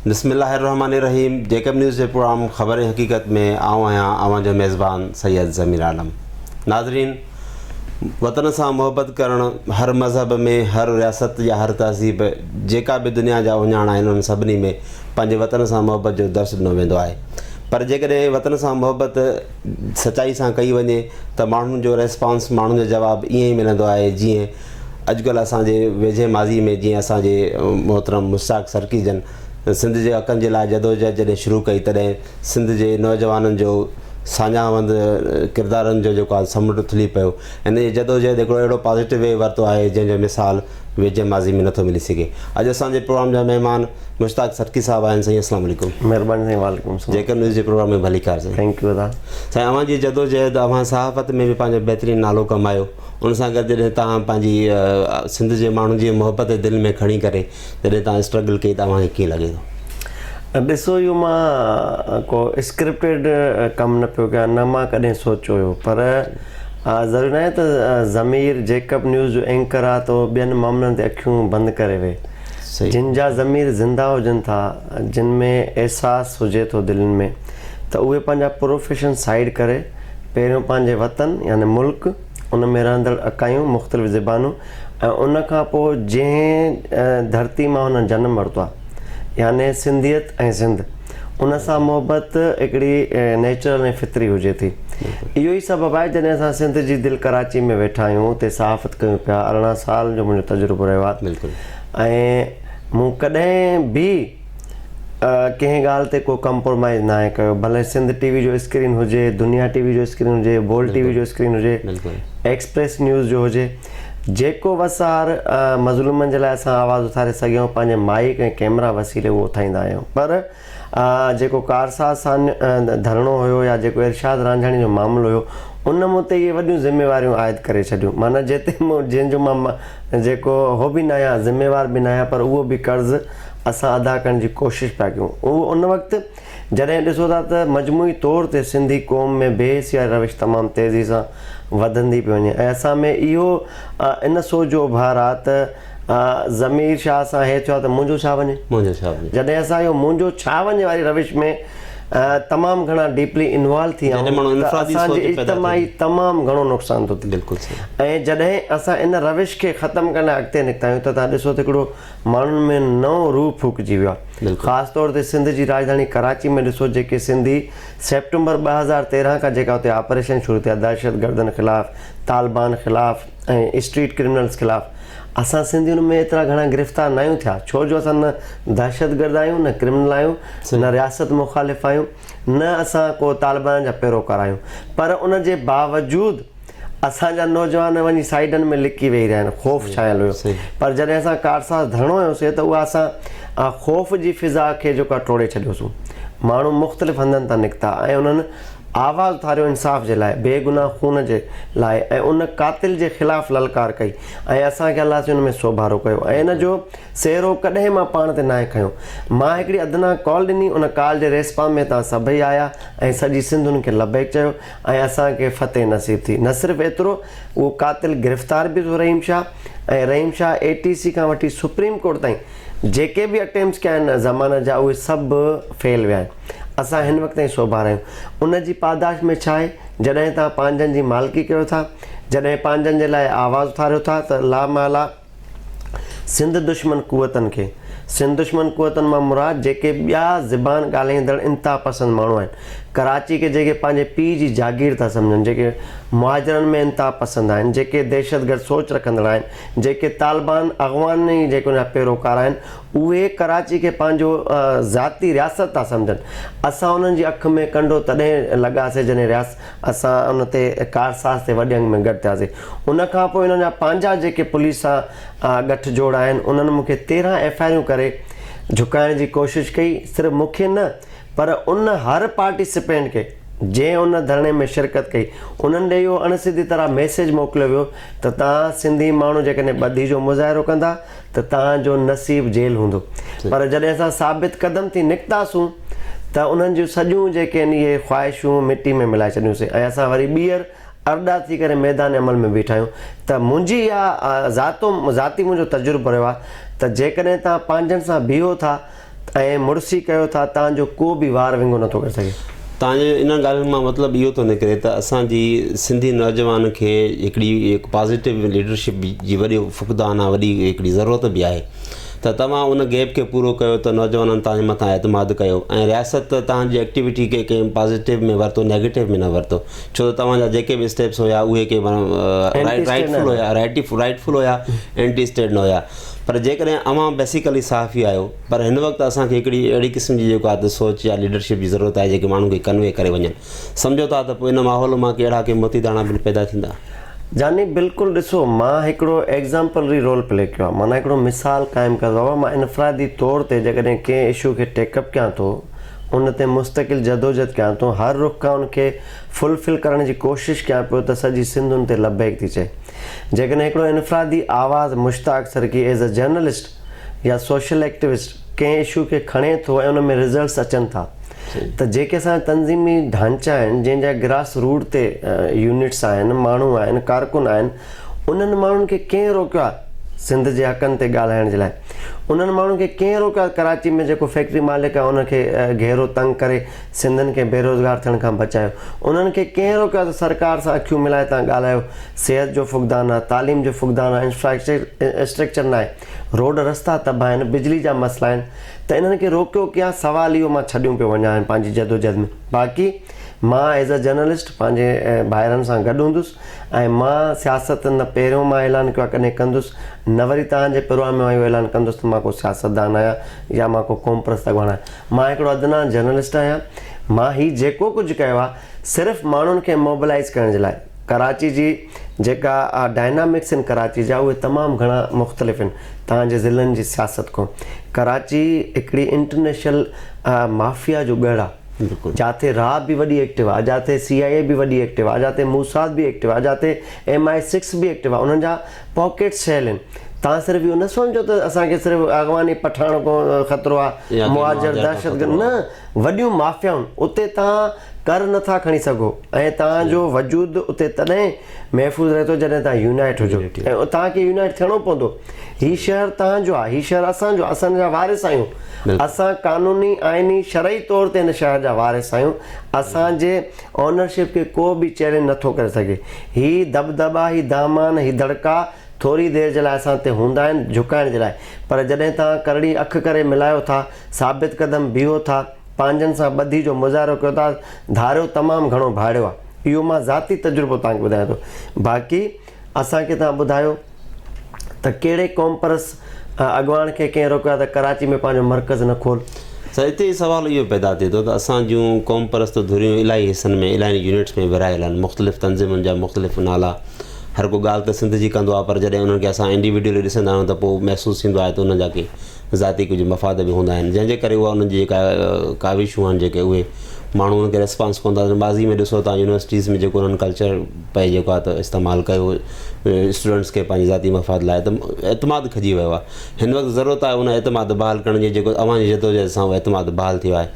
بسم الله الرحمٰن الرحيم جيڪب نيوز جي پروگرام خبر ۽ حقيقت ۾ آئون آهيان اوهان جو ميزبان سيد ضمير عالم. ناظرين وطن سان محبت ڪرڻ هر مذهب ۾ هر رياست يا هر تهذيب جيڪا به دنيا جا اهڃاڻ آهن انهن سڀني ۾ پنهنجي وطن سان محبت جو درس ڏنو ويندو آهي پر جيڪڏهن وطن سان محبت سچائي سان ڪئي وڃي ته ماڻهن جو ريسپانس ماڻهن جو جواب ائين ئي ملندو آهي جيئن اڄڪلهه اسان جي ويجهي ماضي ۾ جيئن اسان جي محترم مشتاق سرڪي جن سنڌ جي حقن جي لاء جدوجهد جڏهن شروع ڪئي تڏهن سنڌ جي نوجوانن جو ساڃاهه وند ڪردارن جو جيڪو آهي سمنڊ اٿلي پيو. هن جي جدوجهد هڪڙو اهڙو پازيٽو وي ورتو آهي جنهن جو مثال ويجهي ماضي ۾ نٿو ملي سگهي. اڄ اسان جي پروگرام جا مهمان مشتاق سرڪي صاحب آهن. سائين السلام عليڪم. مهرباني سائين وعليڪم السلام. جيڪب نيوز جي پروگرام ۾ ڀليڪار سائين. Thank you ادا. سائين اوهان جي جدوجهد اوهان صحافت ۾ به پنهنجو بهترين نالو ڪمايو ان سان گڏ جڏهن توهان پنهنجي سنڌ جي ماڻهن جي محبت دل ۾ کڻي ڪري جڏهن توهان اسٽرگل ڪئي ته اوهان کي ڪيئن لڳي ٿو؟ ڏسو اهو مان ڪو اسڪرپٽيڊ ڪم نه پيو ڪيان نه مان ڪڏهن سوچيو هيو پر ضروري ناهي ته ضمير جيڪب نيوز جو اينڪر آ ته اهو ٻين معاملن تي اکيون بند ڪري ويهي. جن جا ضمير زنده هجن ٿا جن ۾ احساس هجي ٿو دلين ۾ ته اهي پنهنجا پروفيشن سائيڊ ڪري پهريون پنهنجي وطن يعني ملڪ ان ۾ رهندڙ اڪايون مختلف زبانون ۽ ان کان پوء جنهن ڌرتي مان هنن جنم ورتو آهي يعني سنڌيت ۽ سنڌ ان سان محبت هڪڙي نيچرل ۽ فطري هجي ٿي. اهو ئي سبب آهي جڏهن اسان سنڌ جي دل ڪراچي ۾ ويٺا آهيون اتي صحافت ڪيون پيا 18 سال جو منهنجو تجربو رهيو آهي ۽ مون ڪڏهن به ڪنهن ڳالهه تي ڪو ڪمپرومائز ناهي ڪيو ڀلي سنڌ ٽي وي جو اسڪرين هجي دنيا ٽي وي جو اسڪرين هجي بول ٽي وي جو اسڪرين هجي ايڪسپريس نيوز جو هجي جيڪو وس آهر مظلومن جي لاء اسان آواز اٿاري سگهيا آهيون پنهنجي مائيڪ ۽ ڪيمرا وسيلي اهو اٿائيندا آهيون پر جيڪو ڪارساز سان ڌرڻو هيو يا جيڪو ارشاد رانجهاڻي جو معاملو هيو ان مون تي اهي وڏيون ذميواريون عائد ڪري ڇڏيون معنيٰ جتي مون جنهن جو مان جيڪو هو به ناهيان ذميوار به ناهيان پر اهو به قرض اسان ادا ڪرڻ جي ڪوشش پيا ڪيون اهو ان وقت جڏهن ڏسو ٿا ته مجموعي طور تي سنڌي قوم ۾ بي حسي واري روش تمام تيزي سان وڌندي پئي وڃي ۽ اسان ۾ اهو ان سوچ جو اڀار آ ته ضمير شاهه سان هي ٿيو آ ته منهنجو ڇا وڃي؟ منهنجو ڇا وڃي؟ جڏهن اسان اهو منهنجو ڇا وڃي واري روش ۾ تمام گهڻا ڊيپلي انوالو ٿي ويا آهيون ته اسان جي اجتماعي تمام گهڻو نقصان ٿو ٿئي. بلڪل صحيح. ۽ جڏهن اسان ان روش کي ختم ڪرڻ لاء اڳتي نڪتا آهيون ته توهان ڏسو ته هڪڙو ماڻهن ۾ نئون روح ڦوڪجي ويو آهي. خاص طور تي سنڌ جي راڄڌاني ڪراچي ۾ ڏسو جيڪي سنڌي سيپٽمبر 2013 کان جيڪا اتي آپريشن شروع ٿيا دهشتگردن خلاف، طالبان خلاف ۽ اسٽريٽ ڪرمنلز خلاف اسان سنڌي ان ۾ ايترا گهڻا گرفتار ناهيون ٿيا ڇو جو اسان نه دهشتگرد آهيون نه ڪرمنل آهيون نه رياست مخالف آهيون نه اسان ڪو طالبان جا پيروڪار آهيون پر ان جي باوجود اسان جا نوجوان وڃي سائيڊن ۾ لڪي ويهي رهيا آهن، خوف ڇانيل هيو پر جڏهن اسان ڪارساز ڌرڻو هنيوسين ته اها اسان خوف جي فضا کي جيڪو آهي ٽوڙي ڇڏيوسون. ماڻهو مختلف هنڌن تان نڪتا ۽ انهن آواز اٿاريو انصاف جي لاء، بي گناهه خون جي لاء ۽ ان قاتل جي خلاف للڪار ڪئي ۽ اسان کي الله سائين ان ۾ سوڀارو ڪيو ۽ ان جو سهرو ڪڏهن مان پاڻ تي ناهي کنيو. مان هڪڙي ادنيٰ ڪال ڏني، ان ڪال جي ريسپانس ۾ توهان سڀئي آيا ۽ سڄي سنڌ ان کي لبيڪ چيو. ۽ اسان کي فتح نصيب ٿي. نه صرف ايترو اهو قاتل گرفتار به ٿيو رحيم شاهه ۽ رحيم شاهه اي ٽي سي کان وٺي سپريم ڪورٽ تائين جيڪي به اٽيمپٽس ڪيا آهن ضمانت جا اهي سڀ فيل ويا آهن. اسان هن وقت تائين سوڀارا آهيون. ان جي پاداش ۾ ڇا آهي جڏهن توهان پنهنجن جي مالڪي ڪيو ٿا، جڏهن پنهنجن جي لاء آواز اٿاريو ٿا ته لامحاله سنڌ دشمن قوتن کي، سنڌ دشمن قوتن مان مراد جيڪي ٻيا زبان ڳالهائيندڙ انتها پسند ماڻهو آهن، ڪراچي کي جيڪي پنهنجي پيء جي جاگير ٿا سمجهن، جيڪي مهاجرن ۾ انتها پسند آهن، جيڪي دهشتگرد سوچ رکندڙ آهن، جيڪي طالبان اغواني جيڪي ان جا پيروڪار آهن، اهي ڪراچي کي پنهنجو ذاتي رياست ٿا سمجهن. اسان انهن جي اک ۾ ڪنڊو تڏهن لڳاسي جڏهن رياست اسان ان تي ڪارساز تي وڏي انگ ۾ گڏ ٿياسين. ان کان پوء انهن جا پنهنجا جيڪي پوليس سان ڳٺ جوڙ آهن انهن مون کي 13 ايف I آريون ڪري جهڪائڻ جي ڪوشش ڪئي. صرف مون کي نه پر ان هر پارٽيسپينٽ کي جنهن ان ڌرڻي ۾ شرڪت ڪئي انهن ڏي اهو اڻ سڌي طرح ميسيج موڪليو ويو ته توهان سنڌي ماڻهو جيڪڏهن ٻڌي جو مظاهرو ڪندا ته توهان جو نصيب جيل هوندو. پر جڏهن اسان ثابت قدم ٿي نڪتاسون ته انهن جون سڄيون جيڪي آهن اهي خواهشون مٽي ۾ ملائي ڇڏيونسين ۽ اسان وري ٻيهر ارڏا ٿي ڪري ميدان عمل ۾ بيٺا آهيون ته منهنجي اها ذاتو ذاتي منهنجو تجربو رهيو آهي ته جيڪڏهن توهان پنهنجن سان بيهو ٿا ۽ مڙسي ڪيو ٿا تان جو ڪو به وار ونگو نٿو ڪري سگهي. توهان جي انهن ڳالهين مان مطلب اهو ٿو نڪري ته اسان جي سنڌي نوجوان کي هڪڙي هڪ پازيٽو ليڊرشپ جي وڏي فقدان آهي وڏي هڪڙي ضرورت به آهي ته توهان ان گيپ کي پورو ڪيو ته نوجوانن توهان جي مٿان اعتماد ڪيو ۽ رياست توهان جي ايڪٽيوٽي کي ڪنهن پازيٽو ۾ ورتو نيگيٽو ۾ نه ورتو ڇو ته توهان جا جيڪي به اسٽيپس هيا اهي ڪي رائٽ فل هيا رائٽ فل هيا اينٽي اسٽيٽ نه هيا پر جيڪڏهن اوهان بيسيڪلي صحافي آهيو پر هن وقت اسان کي هڪڙي اهڙي قسم جي جيڪو آهي ته سوچ يا ليڊرشپ جي ضرورت آهي جيڪي ماڻهن کي ڪنوي ڪري وڃن سمجهو ٿا ته پوء ان ماحول مان ڪي اهڙا ڪي موتي داڻا به پيدا ٿيندا. جاني بلڪل ڏسو مان هڪڙو ايگزامپلري رول پلي ڪيو آهي معنيٰ هڪڙو مثال قائم ڪيو بابا مان انفرادي طور تي جيڪڏهن ڪنهن اشو کي ٽيڪ اپ ڪيان ٿو ان تي مستقل جدوجھد ڪيان ٿو هر رخ کان ان کي فل فل ڪرڻ جي ڪوشش ڪيان پيو ته سڄي سنڌ ان تي لبيڪ ٿي چئي جيڪڏهن هڪڙو انفرادي آواز مشتاق سرڪي ايز اي جرنلسٽ يا سوشل ايڪٽوسٽ ڪنهن اشو کي کڻي ٿو ۽ ان ۾ رزلٽس اچن ٿا ته جيڪي اسان جا تنظيمي ڍانچا آهن جنهن جا گراس روٽ تي يونٽس آهن ماڻهو آهن ڪارڪن آهن انهن ماڻهن کي ڪنهن روڪيو آهي سنڌ جي حقن تي ڳالهائڻ جي لاء انهن ماڻهن کي ڪنهن روڪيو آهي ڪراچي ۾ جيڪو فيڪٽري مالڪ آهي ان کي گهيرو تنگ ڪري سنڌين کي بيروزگار ٿيڻ کان بچايو انهن کي ڪنهن روڪيو آهي ته سرڪار سان اکيون ملائي تان ڳالهايو صحت جو فقدان آهي تعليم جو فقدان آهي انفراسٽرڪچر ناهي روڊ رستا تباهه آهن، بجلي جا مسئلا آهن ته انهن کي روڪيو ڪيان سوال اهو مان ڇڏيون پيو وڃان پنهنجي جدوجهد ۾ باقي مان ايز ا جرنلسٽ پنهنجي ڀائرن سان گڏ هوندس ۽ مان سياست نه پهريون مان اعلان ڪيو آهي ڪڏهن ڪندس نه وري توهان جي پروگرام ۾ مان اهو اعلان ڪندس ته مان ڪو سياستدان آهيان يا مان ڪو قومپرست اڳواڻ آهيان مان هڪڙو ادنيٰ جرنلسٽ آهيان مان هي جيڪو ڪجهه ڪيو آهي صرف ماڻهن کي موبلائز ڪرڻ جي لاء ڪراچي جي جيڪا ڊائنامڪس آهن ڪراچي جا اهي تمام گهڻا مختلف آهن توهان جي ضلعن جي سياست کان ڪراچي هڪڙي انٽرنيشنل مافيا جو ڳڙهه آهي جاٿي را به وڏي ايڪٽو آهي جاٿي سي آء اي به وڏي ايڪٽو آهي جاٿي موساد به ايڪٽو آهي جاٿي ايم I six به ايڪٽو آهي انهن جا پاڪيٽس ٺهيل آهن توهان صرف اهو نه سمجهو ته اسان کي صرف اغواني پٺاڻ کان خطرو آهي مهاجر دهشتگرد نه وڏيون مافيائون اتي توهان ڪر نه ٿا کڻي سگهو ۽ توهان جو وجود اتي تڏهن محفوظ رهي ٿو جڏهن توهان يونائيٽ هجو ۽ توهان کي يونائيٽ ٿيڻو پوندو. هي شهر توهان جو آهي، هي شهر اسان جو آهي، اسان ان جا وارث آهيون. اسان قانوني، آئيني، شرعي طور تي هن شهر جا وارث آهيون. اسان جي اونرشپ کي ڪو به چئلينج نه ٿو ڪري سگهي. هي دٻدٻا، هي دامان، هي دڙڪا ٿوري دير جي لاء اسان تي هوندا آهن جهڪائڻ جي لاء پر جڏهن توهان ڪرڙي اک ڪري ملايو ٿا، ثابت قدم بيهو ٿا، پنهنجن سان ٻڌي جو مظاهرو ڪيو ٿا، ڌاريو تمام گهڻو ڀاڙيو آ. اهو مان ذاتي تجربو توهان کي ٻڌايان ٿو. باقي اسان کي توهان ٻڌايو ته ڪهڙي قومپرست اڳواڻ کي ڪنهن روڪيو آ ته ڪراچي ۾ پنهنجو مرڪز نه کول. سر اتي سوال اهو پيدا ٿئي ٿو ته اسان جون قومپرست ڌريون الاهي حصن ۾ الاهي يونٽس ۾ ورهايل آهن مختلف تنظيمن جا مختلف نالا هر ڪو ڳالهه ته سنڌ جي ڪندو آهي پر جڏهن انهن کي اسان انڊيوڊيولي ڏسندا آهيون ته پوء محسوس ٿيندو آهي ته انهن جا ڪي ذاتي ڪجهه مفاد به هوندا آهن جنهن جي ڪري اها انهن جي جيڪا ڪاوشون آهن جيڪي اهي ماڻهو انهن کي ريسپانس ڪونه ٿا ڏين ماضي ۾ ڏسو تان يونيورسٽيز ۾ جيڪو انهن ڪلچر پئي جيڪو آهي ته استعمال ڪيو اسٽوڊنٽس کي پنهنجي ذاتي مفاد لاء ته اعتماد کڄي ويو آهي هن وقت ضرورت آهي ان اعتماد بحال ڪرڻ جي جيڪو اوهان جي جدوجهد سان اهو اعتماد بحال ٿيو آهي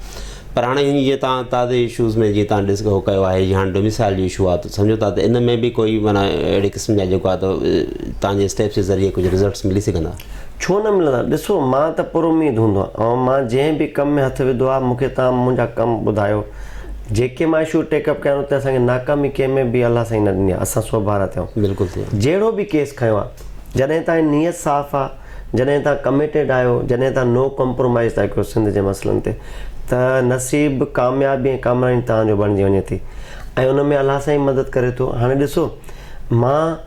پر هاڻي هن جيئن تان تازي اشوز ۾ جيئن تان ڊسڪ هو ڪيو آهي هاڻي ڊوميسائل جو اشو آهي ته سمجهو ٿا ته ان ۾ به ڪوئي معنيٰ اهڙي قسم جا جيڪو آهي ته تان جي اسٽيپس جي ذريعي ڪجهه رزلٽس ملي سگهندا. ڇو نه ملندا ڏسو مان ته پر اميد هوندو آهيان ۽ مان جنهن به ڪم ۾ هٿ وڌو آهي مون کي توهان منهنجا ڪم ٻڌايو جيڪي مان اشو ٽيڪ اپ ڪيا آهن اتي اسان کي ناڪامي ڪنهن ۾ به الله سائين نه ڏني آهي اسان سوڀارا ٿيا آهيون بلڪل ٿيا جهڙو به ڪيس کنيو آهي جڏهن تائين نيت صاف آهي جڏهن توهان ڪميٽيڊ آهيو جڏهن توهان نو ڪمپرومائز ٿا ڪيو سنڌ جي مسئلن تي ته نصيب ڪاميابي ۽ ڪامراني توهان جو بڻجي وڃي ٿي ۽ ان ۾ الله سائين مدد ڪري ٿو هاڻي ڏسو مان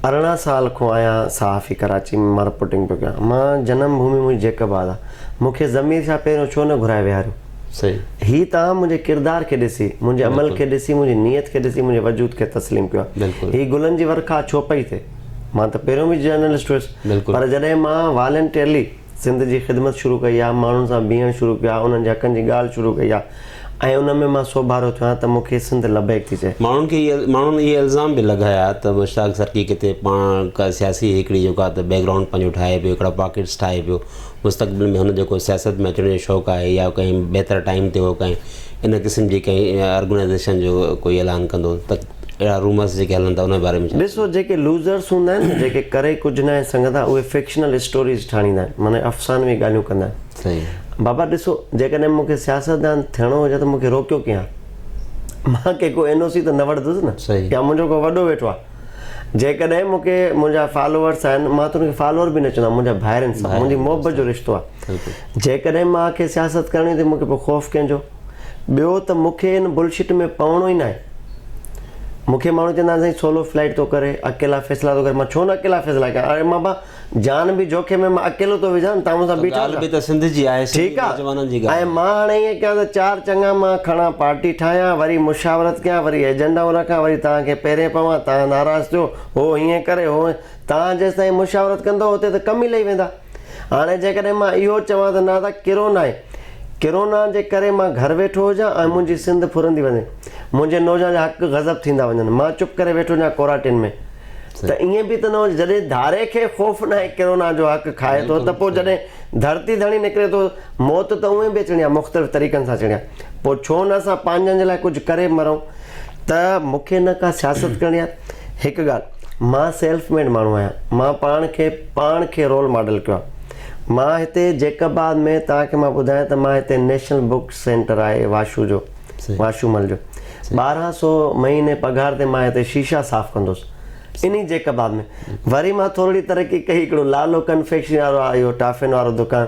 18 سال کان آهيان صحافي ڪراچي ۾ مان رپورٽنگ پيو ڪيان مان جنم ڀومي منهنجي جيڪب آباد آهي مون کي ضمير شاهه پهريون ڇو نه گهرائي ويهاريو صحيح هي توهان منهنجي ڪردار کي ڏسي منهنجي عمل کي ڏسي منهنجي نيت کي ڏسي منهنجي وجود کي تسليم ڪيو آهي هي گلن جي ورکا ڇو پئي ٿئي مان ته پهريون به جرنلسٽ هيس پر جڏهن مان والنٽيئرلي سنڌ جي خدمت شروع ڪئي آهي ماڻهن سان بيهڻ شروع ڪيو آهي انهن جي حقن جي ڳالهه شروع ڪئي آهي ۽ ان ۾ مان سوڀارو ٿيو آهيان ته مون کي سنڌ لبيڪ ٿي چئي. ماڻهن کي اهي ماڻهن اهي الزام به لڳايا ته مشتاق سرڪي ڪٿي پاڻ ڪا سياسي هڪڙي جيڪو آهي ته بيڪ گرائونڊ پنهنجو ٺاهي پيو هڪڙا پاڪيٽس ٺاهي پيو مستقبل ۾ هن جو ڪو سياست ۾ اچڻ جو شوق آهي يا ڪنهن بهتر ٽائيم تي هو ڪنهن ان قسم جي ڪنهن آرگنائيزيشن جو ڪوئي اعلان ڪندو ته اهڙا رومرس جيڪي هلن ٿا ان باري ۾ ڇا؟ ڏسو جيڪي لوزرس هوندا آهن نه جيڪي ڪري ڪجهه ناهن سگهندا اهي فڪشنل اسٽوريز ٺاهيندا آهن معنيٰ افسانوي ڳالهيون ڪندا آهن. صحيح. بابا ڏسو جيڪڏهن مون کي سياستدان ٿيڻو هجي ته مون کي روڪيو ڪيئن ها؟ مان ڪي ڪو اين او سي ته نه وٺندس نه يا منهنجو ڪو وڏو ويٺو آهي. جيڪڏهن مون کي منهنجا فالوورس آهن، مان ته انهن کي فالوور به نه چوندو آهيان، منهنجا ڀائر آهن سڀ، منهنجي محبت جو رشتو آهي. جيڪڏهن مان کي سياست ڪرڻي ته مون کي پوء خوف ڪنهن جو؟ ٻيو ته مون کي ان بلشٽ ۾ پوڻو ئي ناهي. مون کي ماڻهو چوندا آهن سائين سولو فلائيٽ ٿو ڪري، اڪيلا فيصلا ٿو ڪري، مان ڇو نه اڪيلا فيصلا ڪيان؟ اري بابا جان به جوکي ۾ مان اڪيلو ٿو وجهان، توهان مون سان بيٺا ڳالهه به ته سنڌ جي آهي، سنڌي نوجوانن جي ڳالهه آهي. ۽ مان هاڻي ائين ڪيان ته چار چڱا مان کڻان پارٽي ٺاهيان، وري مشاورت ڪيان، وري ايجنڊائون رکان، وري توهان کي پيرين پوان، توهان ناراض ٿيو، هو هيئن ڪري، هو هيئن، توهان جيستائين مشاورت ڪندؤ اتي ته ڪم ئي لهي ويندا. هاڻي جيڪڏهن مان اهو چوان ته نه ادا ڪرونا آهي، ڪرونا جي ڪري مان گهر ويٺو هجان ۽ منهنجي سنڌ ڦرندي وڃي، منهنجي نوجوان جا حق غضب ٿيندا وڃن، مان چپ ڪري ويٺو هجان ڪوراٽين ۾، ته ائين به ته نه هجي، جڏهن ڌاري کي خوف ناهي ڪرونا جو حق کائي ٿو ته پوء جڏهن ڌرتي ڌڻي نڪري ٿو، موت ته اونئن به اچڻي آهي مختلف طريقن سان اچڻي آهي، پوء ڇو نه اسان پنهنجن جي لاء ڪجهه ڪري مرون ته مون کي نه ڪا سياست ڪرڻي آهي. هڪ ڳالهه مان سيلف ميڊ ماڻهو آهيان، مان پاڻ کي پاڻ کي رول ماڊل ڪيو آهي. مان هتي جيڪب آباد ۾ توهان کي مان ٻڌايان ته مان هتي نيشنل بڪ سينٽر آهي واشو جو واشو مل جو 12 سو مهيني پگهار تي مان هتي شيشا صاف ڪندو هوس انهي جيڪب آباد ۾. وري مان ٿورڙي ترقي ڪئي هڪڙو لالو ڪنفيڪشنري وارو آهي اهو ٽافين وارو دڪان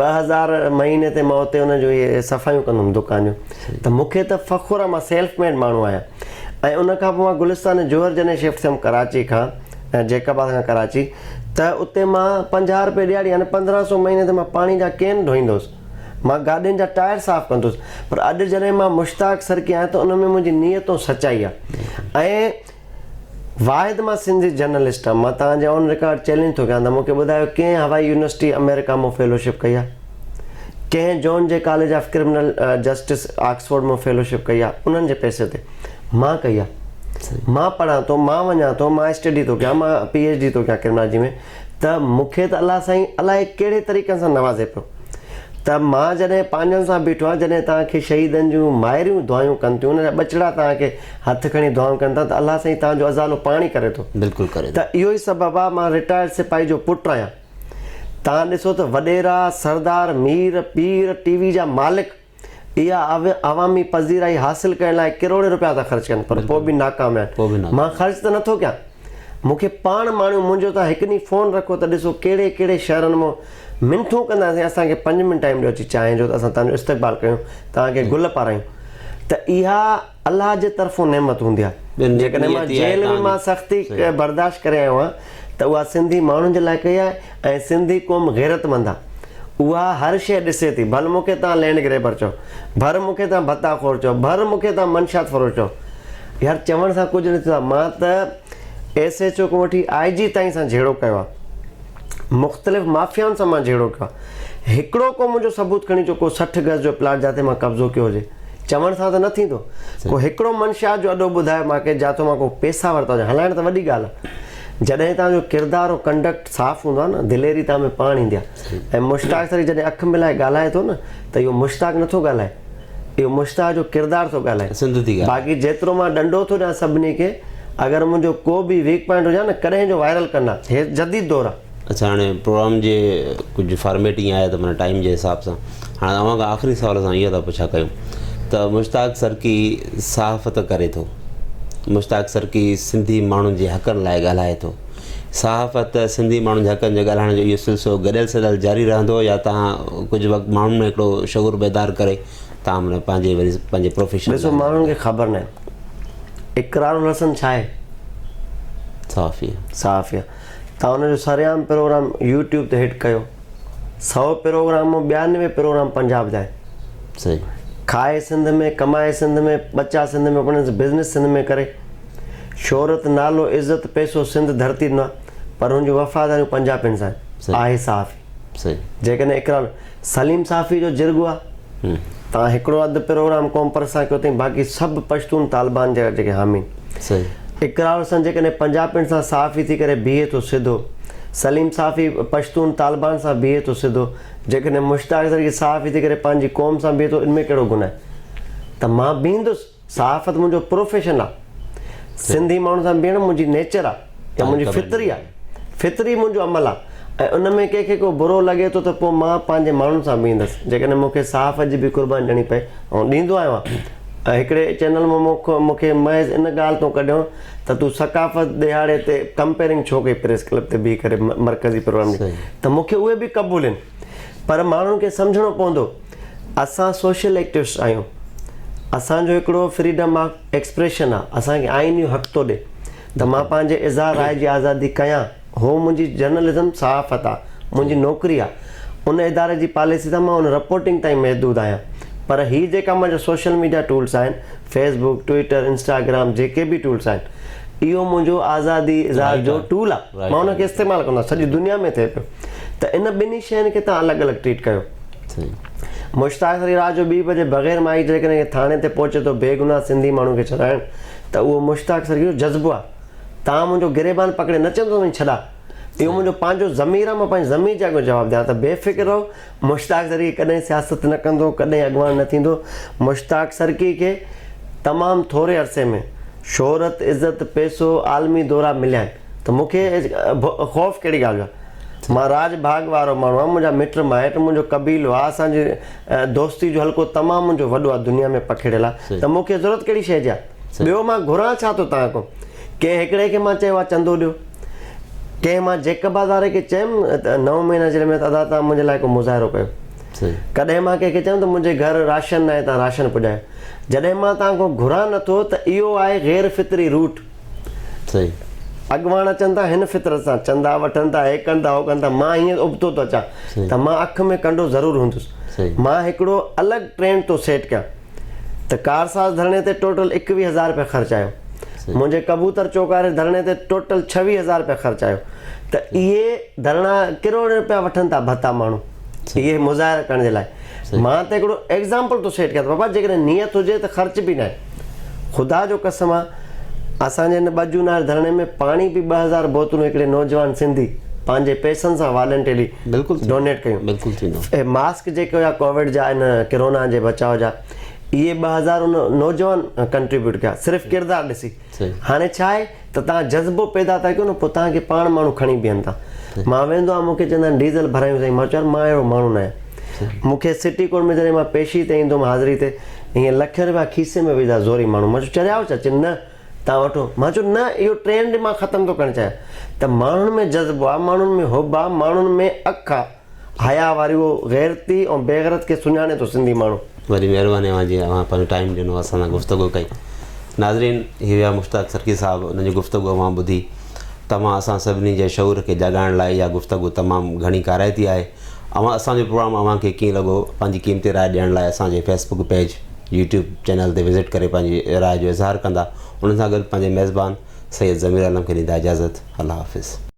2000 مهيني تي مان اتي ان جو اهي صفايون ڪندو هوم دڪان جون ته مون کي ته فخر آهي مان سيلف ميڊ ماڻهو آهيان ۽ ان کان پوء مان گلستان جوهر جڏهن شفٽ ٿيم ڪراچي کان جيڪب آباد کان ڪراچي ته اتي مان 50 روپيه ڏيهاڙي يعني 15 سو مهيني تي مان پاڻي جا ڪين ڍوئيندو هوس مان گاڏين جا ٽائر صاف ڪندو هوس پر اڄ جڏهن مان مشتاق سرڪي آهيان ته ان ۾ منهنجي نيت ۽ سچائي آهي ۽ واحد مان سنڌي جرنلسٽ آهيان مان توهان جي آن رڪارڊ چئلينج ٿو ڪيان ته مون کي ٻڌايو ڪنهن هوائي يونيورسٽي آمريڪا مان فيلوشپ ڪئي آهي ڪنهن جون جي college of criminal justice Oxford مان فيلوشپ ڪئي آهي انهن جي پئسي تي مان ڪئي آهي مان پڙهان ٿو مان وڃان ٿو مان اسٽڊي ٿو ڪيان مان پي ايڇ ڊي ٿو ڪيان ڪرمنالاجي ۾ ته مون کي ته الله سائين الائي ڪهڙي طريقن سان نوازي پيو ته مان جڏهن پنهنجن سان بيٺو آهيان جڏهن توهان کي شهيدن جون مائريون دعايون ڪن ٿيون انهن جا ٻچڙا توهان کي هٿ کڻي دعائون ڪن ٿا ته الله سائين توهان جو ازالو پاڻ ئي ڪري ٿو. بلڪل ڪري ٿو. ته اهو ئي سبب آهي مان رٽائرڊ سپاهي جو پٽ آهيان. توهان ڏسو ته وڏيرا، سردار، مير، پير، ٽي وي جا مالڪ اها عوامي پذيرائي حاصل ڪرڻ لاء ڪروڙين روپيا ٿا خرچ ڪن پر پوء به ناڪام آهن. مان خرچ ته نٿو ڪيان. مون کي پاڻ ماڻهو منهنجو تان هڪ ڏينهن فون رکو ته ڏسو ڪهڙي ڪهڙي شهرن مان منٿون ڪنداسين اسان کي پنج منٽ ٽائيم ڏيو اچي چانهه جو ته اسان توهان جو استقبال ڪيون توهان کي گل پارايون ته اها الله جي طرفون نعمت هوندي آهي جيڪڏهن مان جيل ۾ مان سختي برداشت ڪري آيو آهيان ته اها سنڌي ماڻهن جي لاء ڪئي آهي ۽ سنڌي قوم غيرتمند آهي اها هر شيء ڏسي ٿي ڀل مون کي توهان لينڊ گريبر چئو ڀر مون کي توهان ڀتا خور چئو ڀر مون کي توهان منشيات فروش چئو يار چوڻ سان ڪجهه نه ٿيندو آهي مان ته ايس ايڇ او کان وٺي آء جي تائين سان جهيڙو ڪيو آهي مختلف مافيائن سان مان جهيڙو ڪيو آهي هڪڙو ڪو منهنجو ثبوت کڻي اچو ڪو 60 گز جو پلاٽ جاتي مان قبضو ڪيو هجي چوڻ سان ته نه ٿيندو ڪو هڪڙو منشيات جو اڏو ٻڌايو مان کي جاتو مان ڪو پيسا ورتا هجن هلائڻ ته وڏي ڳالهه آهي جڏهن توهان جو ڪردار ۽ ڪنڊڪٽ صاف هوندو آهي نه دليري توهان ۾ پاڻ ايندي آهي ۽ مشتاق سري جڏهن اک ملائي ڳالهائي ٿو نه ته اهو مشتاق نٿو ڳالهائي اهو مشتاق جو ڪردار ٿو ڳالهائي. سنڌ ٿي ڳالهائي. باقي جيترو مان ڏنڊو ٿو ڏيان سڀني کي اگر منهنجو ڪو به ويڪ پوائنٽ هجي ها نه ڪڏهن جو وائرل ڪن ها. هي جديد دور آ. اڇا هاڻي پروگرام جي ڪجهه فارميٽ ائين آهي ته معنيٰ ٽائيم جي حساب سان هاڻي اوهان کان آخري سوال اسان اهو ٿا پڇا ڪيون ته مشتاق سرڪي صحافت ڪري ٿو مشتاق سرڪي سنڌي ماڻهن جي حقن لاء ڳالهائي ٿو صحافت سنڌي ماڻهن جي حقن جي ڳالهائڻ جو اهو سلسلو گڏيل سڏيل جاري رهندو يا توهان ڪجهه وقت ماڻهن ۾ هڪڙو شعور بيدار ڪري توهان معنيٰ پنهنجي وري پنهنجي پروفيشن ڏسو ماڻهن کي خبر ناهي اقرار الحسن ڇا آهي؟ صحافي صحافي آهي توهان ان جو سرعام پروگرام يوٽيوب تي هٽ ڪيو 100 پروگرام مان 92 پروگرام پنجاب جا آهن صحيح کائي سنڌ ۾ ڪمائي سنڌ ۾ ٻچا سنڌ ۾ پڻس بزنس سنڌ ۾ ڪري شهرت، نالو، عزت، پئسو سنڌ ڌرتي ڏنو آهي پر هن جون وفاداريون پنجابين سان آهن. آهي صحافي. جيڪڏهن اقرار سليم صحافي جو جرڳو آهي تان هڪڙو اڌ پروگرام قوم پرست سان ڪيو اٿئين باقي سڀ پشتون طالبان جا جيڪي حامي آهن. اقرار حسن جيڪڏهن پنجابين سان صحافي ٿي ڪري بيهي ٿو سڌو سليم صحافي پشتون طالبان سان بيهي ٿو سڌو جيڪڏهن مشتاق زرگي صحافي ٿي ڪري پنهنجي قوم سان بيهي ٿو ان ۾ ڪهڙو گناهه آهي ته مان بيهندس. صحافت منهنجو پروفيشن آ. سنڌي ماڻهن سان بيهڻ منهنجي نيچر آ يا منهنجي فطري آ. فطري منهنجو عمل آ. ۽ ان ۾ ڪنهن کي ڪو برو لڳي ٿو ته پوء مان پنهنجي ماڻهن سان بيهندس جيڪڏهن مون کي صحافت جي به قرباني ڏيڻي پئي آئون ڏيندو آهيان ۽ هڪڙي چينل مان مون کي محض ان ڳالهه تون ڪڍيو ته تون ثقافت ڏهاڙي تي ڪمپيئرنگ ڇو ڪئي پريس ڪلب تي بيهي ڪري مرڪزي پروگرام ڏي ته مون کي اهي به قبول آهن پر ماڻهن کي سمجهڻو پوندو اسان سوشل ايڪٽوسٽ آهيون اسان جو هڪڙو فريڊم آف ايڪسپريشن آهي اسان کي آئين اهو حق ٿو ڏي ته مان پنهنجي اظهار راء جي آزادي ڪيان هو منهنجي جرنلزم صحافت آ منهنجي نوڪري آ ان اداري جي پاليسي سان مان ان رپورٽنگ تائين محدود آهيان پر هي جيڪا منهنجا سوشل ميڊيا ٽولس آهن فيس بڪ ٽوئٽر انسٽاگرام جيڪي به ٽولس آهن اهو منهنجو آزادي اظهار جو ٽول آ مان ان کي استعمال ڪندو آهيان سڄي دنيا ۾ ٿئي پيو ته ان ٻنهي شين کي تان الڳ الڳ ٽريٽ ڪيو مشتاق علي رات جو ٻي بجي بغير مائي جيڪڏهن ٿاڻي تي پهچي ٿو بيگناهه سنڌي ماڻهو کي ڇڏائڻ ته اهو مشتاق سرڪي جو جذبو آ توهان منهنجو گريبان پڪڙي نه چوندو ته ڇڏا. اهو منهنجو پنهنجو ضمير آهي، مان پنهنجي ضمير جي اڳيان جواب ڏيان ته بي فڪر رهو، مشتاق سرڪي ڪڏهن سياست نه ڪندو، ڪڏهن اڳواڻ نه ٿيندو. مشتاق سرڪي کي تمام ٿوري عرصي ۾ شهرت، عزت، پئسو، عالمي دورا مليا آهن ته مون کي خوف ڪهڙي ڳالهه جو آهي. مان راڄ ڀاڳ وارو ماڻهو آهيان، منهنجا مٽ مائٽ، منهنجو قبيلو آهي، اسان جي دوستي جو حلقو تمام منهنجو وڏو آهي، دنيا ۾ پکڙيل آهي ته مون کي ضرورت ڪهڙي شيء جي آهي. ٻيو مان گهران ڇا ٿو توهان کان؟ ڪنهن هڪڙي کي مان چيو آهي چندو ڏيو. ڪنهن مان جيڪب آباد واري کي چيم ته نو مهينا جيل ۾ ته ادا توهان منهنجي لاء ڪو مظاهرو ڪيو. ڪڏهن مان ڪنهن کي چيم ته منهنجي گهر راشن ناهي توهان راشن پڄايو. جڏهن مان توهان کان گهران نٿو ته اهو آهي غير فطري روٽ. اڳواڻ اچن ٿا هن فطرت سان چندا وٺن ٿا هي ڪن ٿا هو ڪن ٿا مان هيئن ابتو ٿو اچان ته مان اک ۾ ڪنڊو ضرور هوندس. مان هڪڙو الڳ ٽرينڊ ٿو سيٽ ڪيان. ته ڪارساز ڌرڻي تي ٽوٽل ايڪويهه هزار رپيا خرچ آيو. منهنجي ڪبوتر چوڪ واري ڌرڻي تي ٽوٽل ڇويهه هزار رپيا خرچ آيو ته اهي ڌرڻا ڪروڙين رپيا وٺن ٿا ڀتا ماڻهو اهي مظاهرا ڪرڻ جي لاء. مان ته هڪڙو ايگزامپل ٿو سيٽ ڪيان ته بابا جيڪڏهن نيت هجي ته خرچ به ناهي. خدا جو قسم آ اسان جي هن ٻه جون واري ڌرڻي ۾ پاڻي به 2000 بوتلون هڪڙي نوجوان سنڌي پنهنجي پئسن سان والنٽيرلي ڊونيٽ ڪيون. بلڪل ٿيندو. اهي ماسڪ جيڪي هيا ڪووڊ جا ان ڪرونا جي بچاء جا اهي 2000 ان نوجوان ڪنٽريبيوٽ ڪيا صرف ڪردار ڏسي. هاڻي ڇا آهي ته توهان جذبو پيدا ٿا ڪيو نه پوء توهان کي پاڻ ماڻهو کڻي بيهن ٿا. مان ويندو آهيان مون کي چوندا آهن ڊيزل ڀرايون سائين مان چيو يار مان اهڙو ماڻهو نه آهيان. مون کي سٽي ڪورٽ ۾ جڏهن مان پيشي تي ايندو هوم حاضري تي ائين لکين رپيا کيسي ۾ وجهندا زوري ماڻهو مان چيو چريا آهيو ڇا چي نه توهان وٺو. مان چيو نه اهو ٽرينڊ مان ختم ٿو ڪرڻ چاهيان ته ماڻهن ۾ جذبو آهي، ماڻهن ۾ حب آهي، ماڻهن ۾ اک آهي، حياء واري اهو غيرتي ۽ بيغيرت کي سڃاڻي ٿو سنڌي ماڻهو. وڏي مهرباني اوهان جي اوهان پنهنجو ٽائيم ڏنو اسان سان گفتگو ڪئي. ناظرين هي هيا مشتاق سرڪي صاحب انهن جي گفتگو اوهان ٻڌي توهان اسان سڀني جي شعور کي جاڳائڻ لاء اها گفتگو تمام گهڻي ڪارائتي آهي اوهان اسان جو پروگرام اوهان کي ڪيئن لڳو پنهنجي قيمتي راء ڏيڻ لاء اسان جي Facebook page YouTube channel تي وزٽ ڪري پنهنجي راء جو اظهار ڪندا انهن سان گڏ پنهنجي ميزبان سيد ضمير عالم کي ڏيندا اجازت الله حافظ.